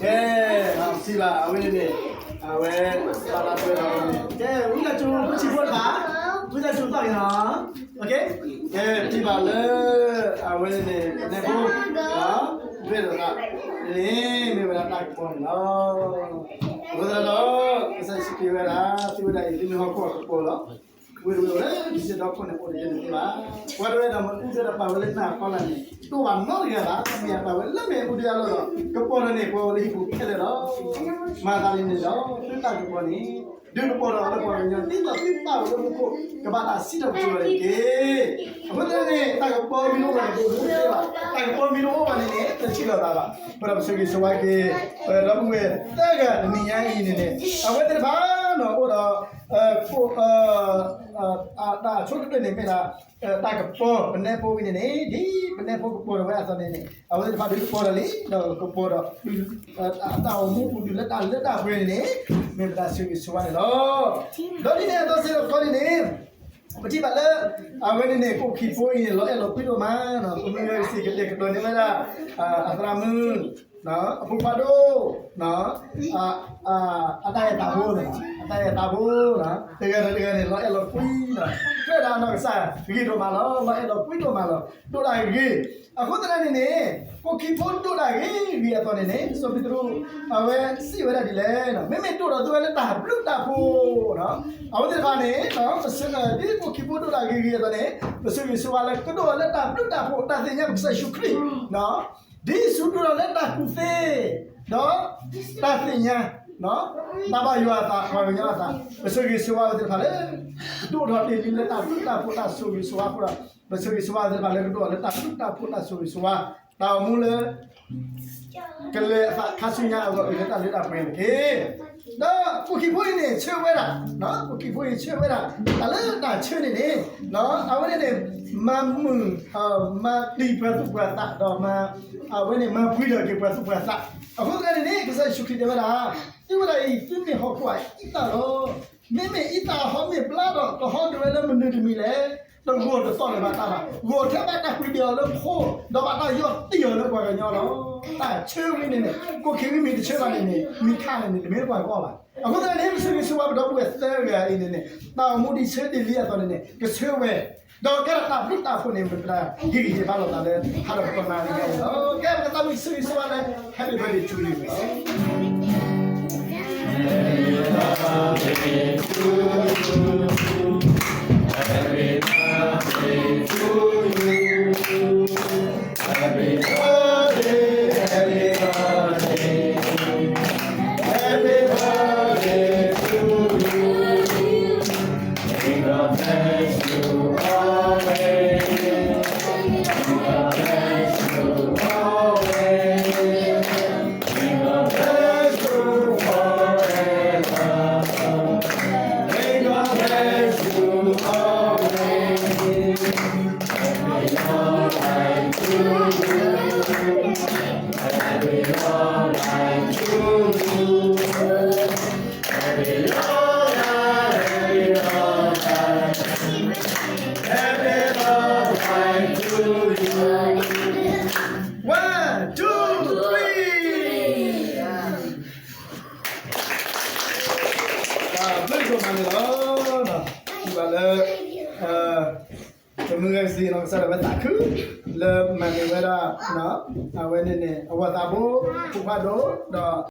ကဲ, စံးဘၣ် အဝဲန့ၣ်န့ၣ်, အဝဲ, ဘၣ်လၢပှဲၤဒီးန့ၣ်, ကဲ, ဝံသးစူၤ ဖိဆံးဖိတဖၣ်, ဝံသးစူၤသီၣ်က့ၤနီၤ, ကဲ, ပထံၣ်ဘၣ်လၢ အဝဲန့ၣ်န့ၣ် ပနဲဖိ, ဒွဲၣ်ဒီးသး, န့ၣ်, မ့ၢ်ဝဲဒၣ်တၢ်ကပီၤန့ၣ်လီၤ. အဃိသတးဒီး ကစၢ်ယ့ၣ်ၡူးခရံာ်ဝဲဒၣ် သုဝဲဒၣ်အံၤ သုမ့ၢ်ဟီၣ်ခိၣ်အကပီၤလီၤ. ဝ့ၢ်တဝ့ၢ်အိၣ်လၢတံၤသကိးခိၣ်န့ၣ် အိၣ်တယဲၢ်န့ၣ်သ့ဘၣ်. ပှၤတဝဲဒၣ်မ့ၢ်အူဒၢဒီးပာ်ဝဲလၢနးအဖီလာ်န့ၣ် တအိၣ်ဘၣ်နီတဂၤဘၣ်. မ့ၢ်အပာ်ဝဲလၢမ့ၣ်အူဒၢအလီၢ်ဒီး ကပီၤထီၣ်န့ၣ် ပှၤအိၣ်လၢဟံၣ်ပူၤခဲလၢာ်လီၤ. မၤသးဒ်န့ၣ်ဒီး သုတၢ်ကပီၤန့ၣ် ဒုးကပီၤထီၣ်အီၤလၢပှၤကညီ ဒ်သိးသုတၢ်အိၣ်လၢမူခိၣ် ကဘၣ်တၢ်စံးထီၣ်ပတြၢၤအီၤတက့ၢ်. အဃိသတးန့ၣ် တၢ်ကပီၤမ့ၢ်တအိၣ်ဘၣ်န့ၣ် ပအိၣ်မူတသ့ဘၣ်. တၢ်ကပီၤမ့ၢ်တအိၣ်ဘၣ်န့ၣ်န့ၣ် တထံၣ်လိာ်သးဘၣ်. အဃိဒီးပဆၢဂ့ၤဆၢဝါက့ၤ ဒီပုၢ်ဝဲၢ်သၢဂၤတနံၤညါအံၤန့ၣ်န့ၣ် အဝဲသ့ၣ်တဖၣ်န့ၣ်အိၣ်ဒီး တၢ်ဆိကတၢၢ်န့ၣ်မ့ၢ်ဒၣ် တၢ်ကပီၤ ပနဲဖိဝံၤန့ၣ်န့ၣ် ဒ်ပနဲဖိကပီၤထီၣ်ဝဲအသိးန့ၣ်န့ၣ် အဝဲသ့ၣ်တဖၣ်ဒုးကပီၤထီၣ်လံ ဒီးကပီၤဒီး တၢ်အိၣ်မူပူၤဒုးလၢတၢ်လၢတၢ်ပှဲၤန့ၣ်န့ၣ် မ့ၢ်ပတၢ်ဆၢဂ့ၤဆၢဝါန့ၣ်လီၤ. ဒီးဒ်န့ၣ်အသိးစ့ၢ်ကီးန့ၣ်န့ၣ် ပထံၣ်ဘၣ်လၢ အဝဲန့ၣ်န့ၣ် ကိၣ်ခ့ဖိအံၤန့ၣ် လီၤအဲၣ်လီၤကွံဒိၣ်မး, ပမုၢ်ဂၤကစံးကတဲာ်ကတီၤန့ၢ်ဝဲဒၣ် အသရၣ်မုၣ် အဖိခွါဒိၣ် အတၢ်အဲၣ်တၢ်ဖိန့ၣ်, အတၢ်အဲၣ်တၢ်ဖိ တဂၤဒီးတဂၤန့ၣ် လီၤအဲၣ်လီၤကွံဒီး ကြၢးဒၣ်နီၢ်ကစၢ်ဂ့ၤဒိၣ်မးလီၤ. လီၤအဲၣ်လီၤကွံဒိၣ်မးလီၤ. ဒိၣ်တၢ်ဂ့ၤ, အဃိသတးန့ၣ်န့ၣ် ကိၣ်ခ့ဖိဒိၣ်တၢ်ဂ့ၤဂ့ၤအသိးန့ၣ်န့ၣ် စီၤပ့းတရူး အဝဲစံးဝဲဒၣ်ဒ်လဲၣ်, မ့မ့ၢ်ဒိၣ်ဒီးသုဝဲလၢတၢ်ဘျုးတၢ်ဖှိၣ် အဝဲသ့ၣ်တဖၣ်န့ၣ် ဒ်ကိၣ်ခ့ဖိဒိၣ်တၢ်ဂ့ၤဂ့ၤအသိးန့ၣ် ပဆၢဂ့ၤဆၢဝါလၢကဒိၣ်ထီၣ်လၢတၢ်ဘျုးတၢ်ဖှိၣ် တၢ်သ့ၣ်ညါပကစၢ်ယ့ၣ်ၡူးခရံာ် ဒ်ဆူဒိၣ်ထီၣ်လၢတၢ်ကူၣ်သ့ ဒီးတၢ်သ့ၣ်ညါ တၢ်ဘၣ်ယွၤအသး ပှၤကညီအသး ပဆၢဂ့ၤဆၢဝါဝဲသ့ၣ်တဖၣ်လၢ ကဒိၣ်ထီၣ်တ့ၢ်လံလၢတၢ်ဘျုးတၢ်ဖှိၣ်တၢ်ဆိၣ်ဂ့ၤဆိၣ်ဝါအဃိဒီး ပဆၢဂ့ၤဆၢဝါဝဲသ့ၣ်တဖၣ်လၢကဒိၣ်ထီၣ်လၢတၢ်ဘျုးတၢ်ဖှိၣ်တၢ်ဆိၣ်ဂ့ၤဆိၣ်ဝါ တၢ်အိၣ်မူလၢ ကလဲၤအသးခါဆူညါအဂီၢ်အံၤလၢတၢ်လၢတၢ်ပှဲၤန့ၣ်တက့ၢ်. ဒီးကိၣ်ခ့ဖိအံၤန့ၣ် ဆၢဝဲဒၣ်, ကိၣ်ခ့ဖိအံၤဆၢဝဲဒၣ် တၢ်လၢတၢ်ဆၢန့ၣ်န့ၣ် အဝဲန့ၣ်န့ၣ် မၤမုာ် မၤတံာ်ပှၤသူၣ်ပှၤသး ဒီးမၤ အဝဲန့ၣ်မၤပှဲၤထီၣ်က့ၤပှၤသူၣ်ပှၤသး. အဃိသတးန့ၣ်န့ၣ် ကစၢ်ယ့ၣ်ၡူးခရံာ်တဲဝဲဒၣ် သုဝဲဒၣ်အံၤ သုမ့ၢ်ဟီၣ်ခိၣ်အအံသၣ်လီၤ. မ့မ့ၢ်အံသၣ်ဟီမ့ၢ်ဘျါဒီး ကဟီဒုးဝဲလၢမနုၤတမံၤလဲၣ်. တဂီၢ်တသီၣ်လၢၤဘၣ်တၢ်ဘၣ်, ဂီၢ်ထဲဘၣ်တၢ်ကွံာ်ဒဲးအီၤလၢခိ, ဒီးဘၣ်တၢ်ယီၢ်တံၢ်အီၤလၢပှၤကညီလီၤ. တၢ်ဆၢဝဲန့ၣ်န့ၣ် ကိၣ်ခ့ဝံမ့ၢ်တဆၢဘၣ်န့ၣ်န့ၣ် မံၤခါန့ၣ်န့ၣ် တမ့ၢ်လၢပှၤကအီၣ်ဘၣ်. အဃိသတးန့ၣ် ပဆၢဂ့ၤဆၢဝါပဒီပုၢ်ဝဲၢ်သၢဂၤအံၤန့ၣ်န့ၣ် တၢ်အိၣ်မူဒ်ဆၢဒ်လံအသိးန့ၣ်န့ၣ် ကဆၢဝဲ ဒီးကဲထီၣ်တၢ်ဘျုးတၢ်ဖှိၣ်န့ၣ် မ့ၢ်ပတၢ်ဟ့ၣ်ဂံၢ်ဟ့ၣ်ဘါလိာ်သးလၢ ဟါဒီးပတီၢ်နၤန့ၣ်လီၤ. ကဲပကသးဝံၣ်ဆၢဂ့ၤဆၢဝါလၢ Happy birthday to you လီၤ. One, two, three. ဘျုးဒိၣ်မးန့ၣ်လီၤ. ထံၣ်ဘၣ်လၢ ပမုၢ်ဂၤကစံးနီၢ်ကစၢ်ဒၣ်ဝဲသးခု လၢမၤန့ၢ်ဝဲဒၣ် အဝဲန့ၣ်န့ၣ် အဝၤသးဘိ ဖိခွါဒိၣ် ဒီး